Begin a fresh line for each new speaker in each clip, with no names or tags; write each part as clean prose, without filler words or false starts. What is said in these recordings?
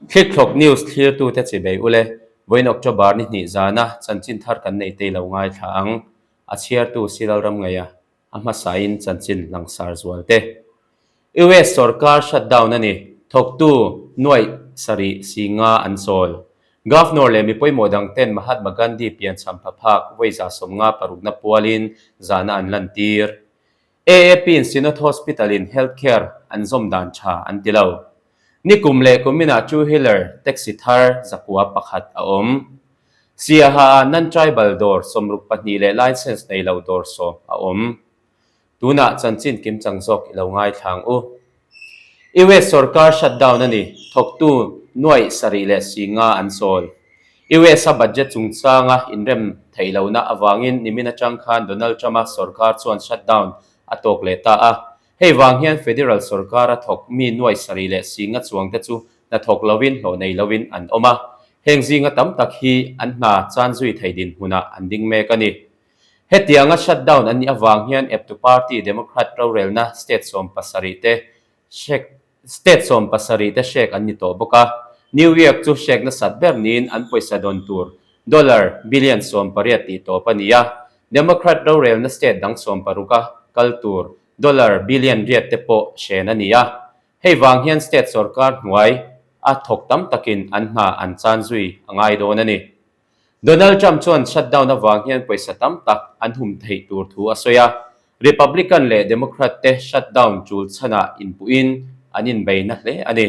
Thlikthlawk News thlirtute chibei ule, vawiin October ni hnih zana chanchin thar kan nei tei lo ngaithla ang, a chhiartu Silal Ramngaia a hmasain chanchin langsar zual te. US sorkar shutdown a ni, thawktu nuaih sarih si nga an chawl. Governor leh mi pawimawh dang ten Mahatma Gandhi piancham phaphak vawi 150 parukna pualin zahna an lantir. AAP in Synod Hospital in health care an zawm dan tha an ti lo. Nikum leh kuminah two wheeler taxi thar 901 a awm. Siaha ah non-tribal dawr 62 leh licence nei lo dawr 10 a awm. Tunah chanchin kimchang zawk i lo ngaithla ang u. US sorkar shutdown a ni, thawktu nuaih sarih leh si nga an chawl. US a budget chungchanga inrem theih lohna avangin nimin atang khan Donald Trump-a sorkar chuan shutdown a tawk leh ta a. Hei vang hian federal sorkara thawk mi nuaih sarih leh si nga chuangte chu hnathawk lovin hlawh nei lovin an awm a. Heng zinga tam tak hi an hna chan zui thei dinhmunah an ding mek a ni. Hetianga shutdown an nih avang hian eptu party Democrat rorelna state 70 te hrek state 70 te hrek an ni tawh bawk a. New York chu hrek nasat ber niin an pawisa dawn tur dollar billion 18 tih tawp a ni a. Democrat rorelna state dang 60 a kal tur dollar billion 8 te pawh hren a ni a. Hei vang hian state sorkar hnuai a thawk tam takin an hna an chan zui a ngai dawn a ni. Donald Trump chuan shutdown avang hian pawisa tam tak an hum theih tur thu a sawi a, Republican leh Democrat te shutdown tul chhanah inpuhin an inbeina hle a ni.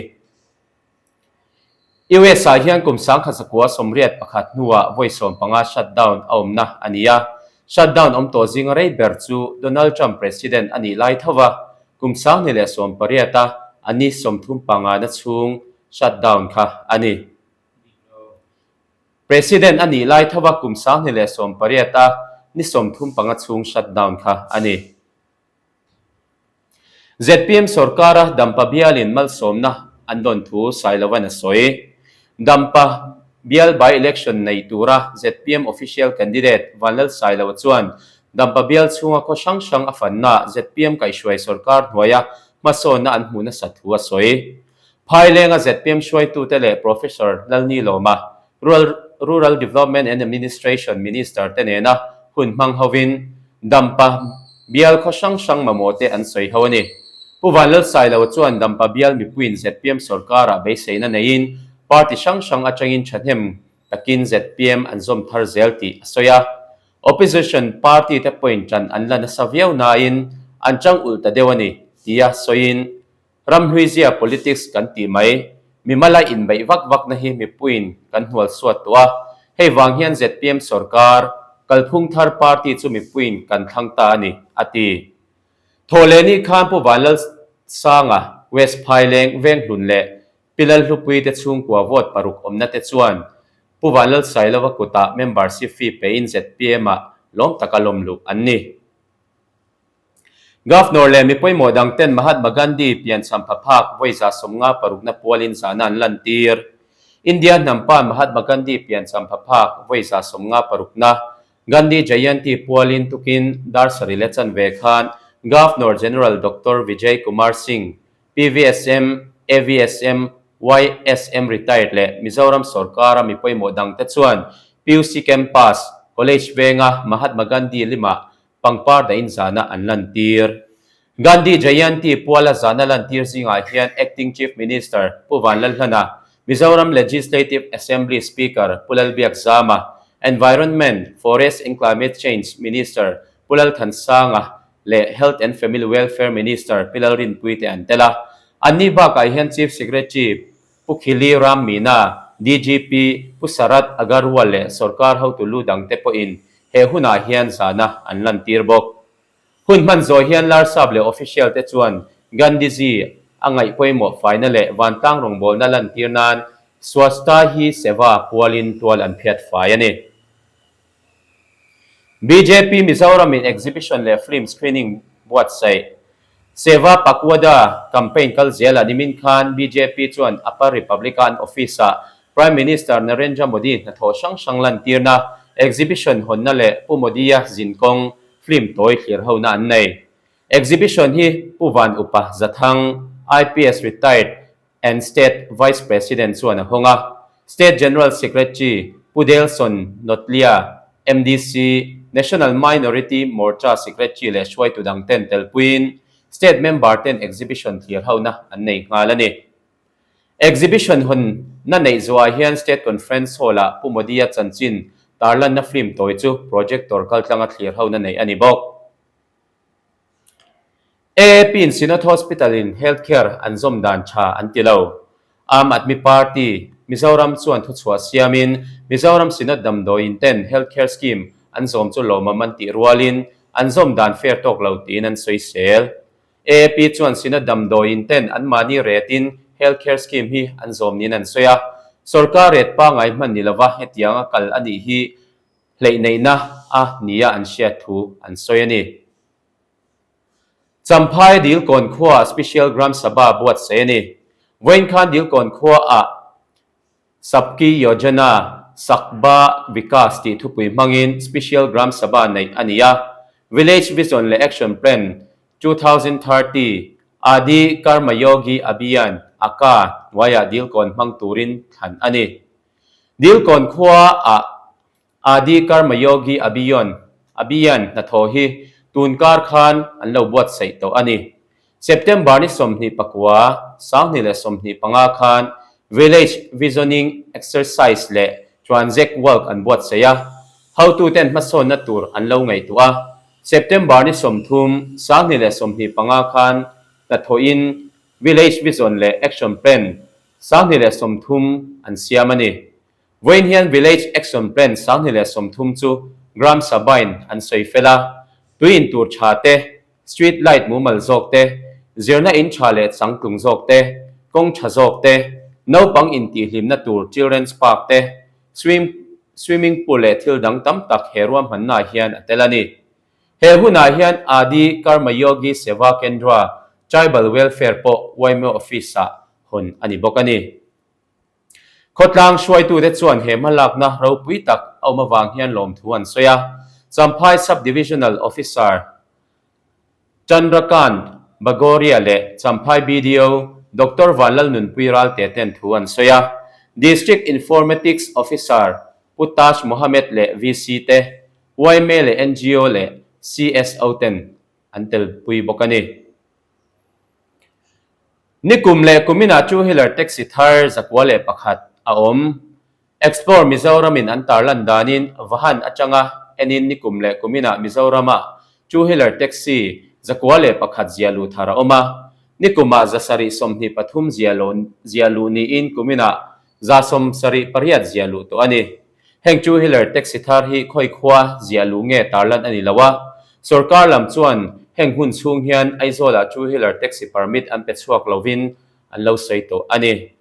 US ah hian kum 1981 hnuah vawi 15 shutdown a awmna a ni a, shutdown awm tawh zinga rei ber chu Donald Trump president a nih lai tho va, kum 2018 a a ni 35 na chhung shutdown kha a ni. President a nih lai thova kum 2018 a ni 35 chhung shutdown kha a ni. ZPM sorkara Dampa bialin malsawmna an dawn thu Sailovan a sawi. Dampa bial by-election nei tura ZPM official candidate Vanlal Sailoa chuan Dampa bial chhunga khaw hrang hrang a fannaah ZPM kaihhruai sorkar hnuaia hmasawnna an hmuh nasat thu a sawi. Phailenga ZPM hruaitute leh Professor Lalnilawma, Rural Development and Administration Minister te nena hun hmang hovin Dampa bial khaw hrang hrang mamawh te an sawi ho a ni. Pu Vanlalsailoa chuan Dampa bial mipuiin ZPM sorkarah beiseina neiin party hrang hrang atangin thahnem takin ZPM an zawm thar zel tih a sawi a. Opposition party te pawhin ṭan an la nasa viau nain an chang ulh ta deuh a ni, tia sawiin Ramhluizia politics kan tih mai, mimala inbeih vak vakna hi mipuiin kan hnual suat tawh a, hei vang hian zpm sorkar, kalphung thar party chu mipuiin kan thlang ta a ni, a ti. Thawhlehni khan Pu Vanlalsanga, West Phaileng, Venghlun leh Pi Lalhlupuii te chhungkua vote paruk awmna te chuan Pu Vanlalsailova kutah membership fee pein zpm-ah lawm taka lawmluh an ni. Governor leh mi pawimawh dang ten Mahatma Gandhi piancham phaphak vawi 56 parukna pualin zahna an lantir. India hnampa Mahatma Gandhi piancham phaphak vawi 50 parukna Gandhi Jayanti pualin tukin dar sarih leh chanve khan Governor General Doctor Vijay Kumar Singh, PVSM, AVSM, YSM Retired leh Mizoram sorkara mi pawimawh dangte chuan PUC Campus, College venga Mahatma Gandhi limah Pangpar dahin zahna an lantir. Gandhi Jayanti puala zahna lantir zingah hian Acting Chief Minister Pu Vanlalhlana, Mizoram Legislative Assembly Speaker Pu Lalbiak Zama, Environment, Forest and Climate Change Minister Pu Lalthansanga leh Health and Family Welfare Minister Pi Lalrinpuii te an tel a. Anni bakah hian Chief Secretary Pu Khili Ram Meena, DGP Pu Sarat Agarwal leh sorkar hotu lu dangte pawhin he hunah hian zahna an lantir bawk. Hun hman zawh hian Larsap leh official te chuan Gandhiji a ngaih pawimawh faina leh vantlang rawngbawlna lantir nan Swachhta Hi Seva pualin tual an phiat fai a ni. Bjp Mizoram in exhibition leh film screening buatsaih Seva Pakwada campaign kal zelah nimin khan bjp chuan Upper Republican office-ah Prime Minister Narendra Modi hnathawh hrang hrang lantirna exhibition hawnna leh Pu Modi-a zinkawng film tawi thlir hona an nei. Exhibition hi Pu Van Upa Zathang, IPS Retired. And State Vice President chuan a hawng a. State General Secretary Pu Delson Notlia, MDC, National Minority Morcha Secretary leh hruaitu dang ten telpuiin State member ten exhibition thlir hona an nei nghal a ni. Exhibition hawn na neih zuah hian State Conference Hall-ah Pu Modi-a chanchin tarlanna film tawi chu projector kaltlanga thlir hona neih a ni bawk. AAP-in Synod Hospital-in health care an zawm dan tha an ti lo. Aam Aadmi Party, Mizoram chuan thuchhuah siamin Mizoram Synod damdawiin ten health care scheme an zawm chu lawmawm an tih rualin an zawm dan fair tawk lo tiin an sawisel. AAP chuan Synod damdawiin ten anmahni retin health care scheme hi an zawm niin an sawi a. Sorkar ret pangngai hman ni lova hetianga kal a nih hi hleihneihna a nia an hriat thu an sawi a ni. Champhai Dilkawn khuaah Special Gram Sabha buatsaih a ni. Vawiin khan Dilkawn khuaah Sabki Yojana Sakba Vikas tih thupui hmangin Special Gram Sabha neih a ni a. Village Vision leh Action Plan 2030 Adi Karmayogi Abhiyan, aka, hnuaiah Dilkawn hmang turin thlan a ni. Dilkawn khuaah Adi Karmayogi Abhiyan, Abhiyan hnathawh hi tun kar khan an lo buatsaih tawh a ni. September ni 29, 2025 khan Village Visioning Exercise leh Transact Walk an buatsaih a, hotuten hmasawnna tur an lo ngaihtuah a. September ni 30, 2025 khan hnathawhin Village Vision leh Action Plan 2030 an siam a ni. Vawiin hian Village Action Plan 2030 chu Gram Sabha-in an sawi fel a, tui in tur tha te, street light mumal zawk te, zirna in tha leh changtlung zawk te, kawng tha zawk te, naupang intihhlimna tur Children's Park te, swim swimming pool leh thil dang tam tak he ruahmannaah hian a tel a ni. He hunah hian Adi Karmayogi Seva Kendra, Tribal Welfare pawh yma Office-ah hawn a ni bawk a ni. Khawtlang hruaitute chuan he hmalakna ropui tak a awm avang hian lawmthu an sawi a. Champhai Sub-Divisional Officer Chandrakant Bagoria leh Champhai BDO Doctor Vanlalnunpui Ralte ten thu an sawi a. District Informatics Officer Pu Taj Mohammed leh VC te, yma leh ngo leh CSO ten an telpui bawk a ni. Nikum leh kuminah two wheeler taxi thar 101 a awm. Explore Mizoramin an tarlan danin Vahan atanga enin nikum leh kuminah Mizoramah two wheeler taxi 101 zia luh thar a awm a. Nikumah 723 zia zia luh niin kuminah 78 zia luh tawh a ni. Heng two wheeler taxi thar hi khawi khua ziah luh nge tarlan a ni lo a, sorkar lam chuan heng hun chhung hian Aizawlah two wheeler taxi permit an pe chhuak lovin an lo sawi tawh a ni.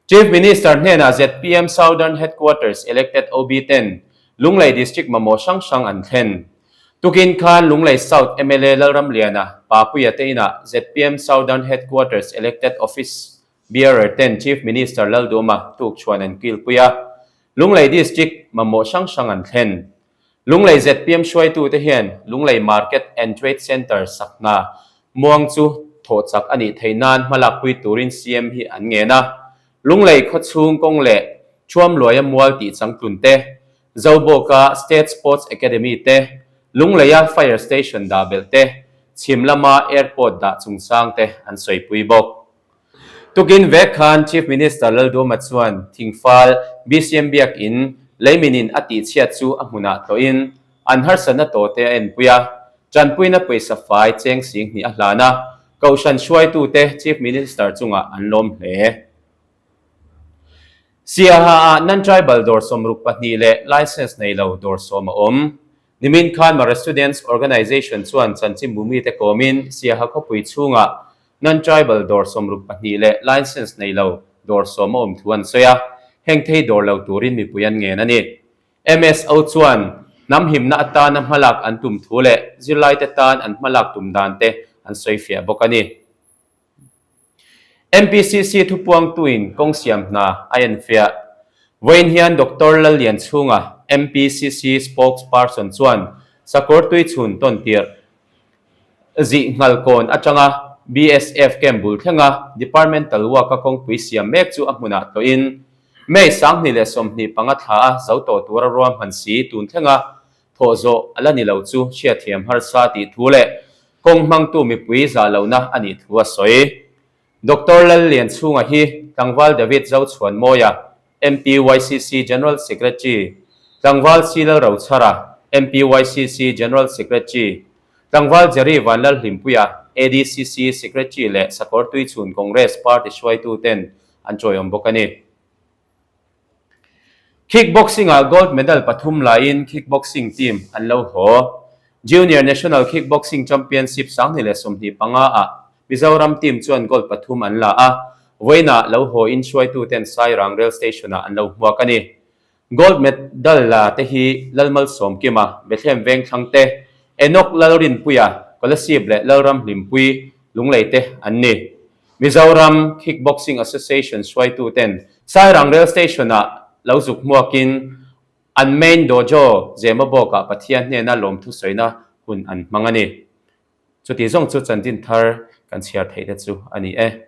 Chief Minister hnenah zpm Southern Headquarters elected OB ten Lunglei District mamawh hrang hrang an thlen. Tukin khan Lunglei South mla Lalramliana Papuia te inah zpm Southern Headquarters elected office Bearer ten Chief Minister Lalduma tuk chuan an kilpui a, Lunglei District mamawh hrang hrang an thlen. Lunglei zpm hruaitute hian Lunglei Market and Trade Centre sak hna muang chu thawh chak a nih theih nan hmalakpui turin CM hi an ngen a. Lunglei khawchhung kawng leh Thuamluaia mual tih changtlun te, Zobawka State Sports Academy te, Lungleia Fire Station dah belh te, chhim lama Airport dah chungchang te an sawipui bawk. Tukin vek khan Chief Minister Lalduma chuan Thingfal BCM Biakin leiminin a tihchhiat chu a hmunah tlawhin an harsatna tawhte a enpui a, tanpuina pawisa fai cheng 20,000 a hlan a, Kohhran hruaitute Chief Minister chungah an lawm hle. Siaha-ah non-tribal dawr 62 leh licence nei lo dawr 10 a awm. Nimin khan Mara Students Organisation chuan chanchinbu mite kawmin Siaha khawpui chhungah non-tribal dawr 62 leh licence nei lo dawr 10 a awm thu an sawi a, heng thei dawr lo turin mipui an ngen a ni. MSO chuan hnam himna atana hmalak an tum thu leh zirlaite tan an hmalak tum dan te an sawi fiah bawk a ni. MPCC thupuangtuin kawng siam hna a enfiah. Vawiin hian Doctor Lallianchhunga, MPCC spokesperson chuan Sakawr Tuichhun tawn tirh zih nghalkawn atanga. BSF camp bul thlenga Departmental Work-a kawngpui siam mek chu a hmunah tlawhin May 2025 thla a zo tawh tura ruahman si tun thlenga thawh zawh a la ni lo chu hriatthiam harsa tih thu leh kawng hmangtu mipui zah lohna a nih thu a sawi. Doctor Lallianchhunga hi Tlangval David Zochhuanmawia, MPYCC General Secretary, Tlangval C Lalrochhara, MPYCC General Secretary, Tlangval Jerry Vanlalhlimpuia, ADCC Secretary leh Sakawr Tuichhun Congress Party hruaituten an chawiawm bawk a ni. Kickboxing-ah gold medal pathum laiin kickboxing team an lo haw. Junior National Kickboxing Championship 2025-ah Mizoram team chuan gold pathum an la a, vawiinah lo haw in hruaituten Sairang Rail Station-ah an lo hmuak a ni. Gold medal la te hi Lalmalsawmkima, Bethlehem Vengthlang te, Enoch Lalrinpuia, Kolasib leh Lalramhlimpui, Lunglei te an ni. Mizoram Kickboxing Association hruaituten Sairang Rail Station-ah lo zuk hmuakin an main dojo Zemabawkah Pathian hnena lawmthu sawina hun an hmang a ni. Chuti zawng chu chanchin thar kan chhiar theih te chu a ni e.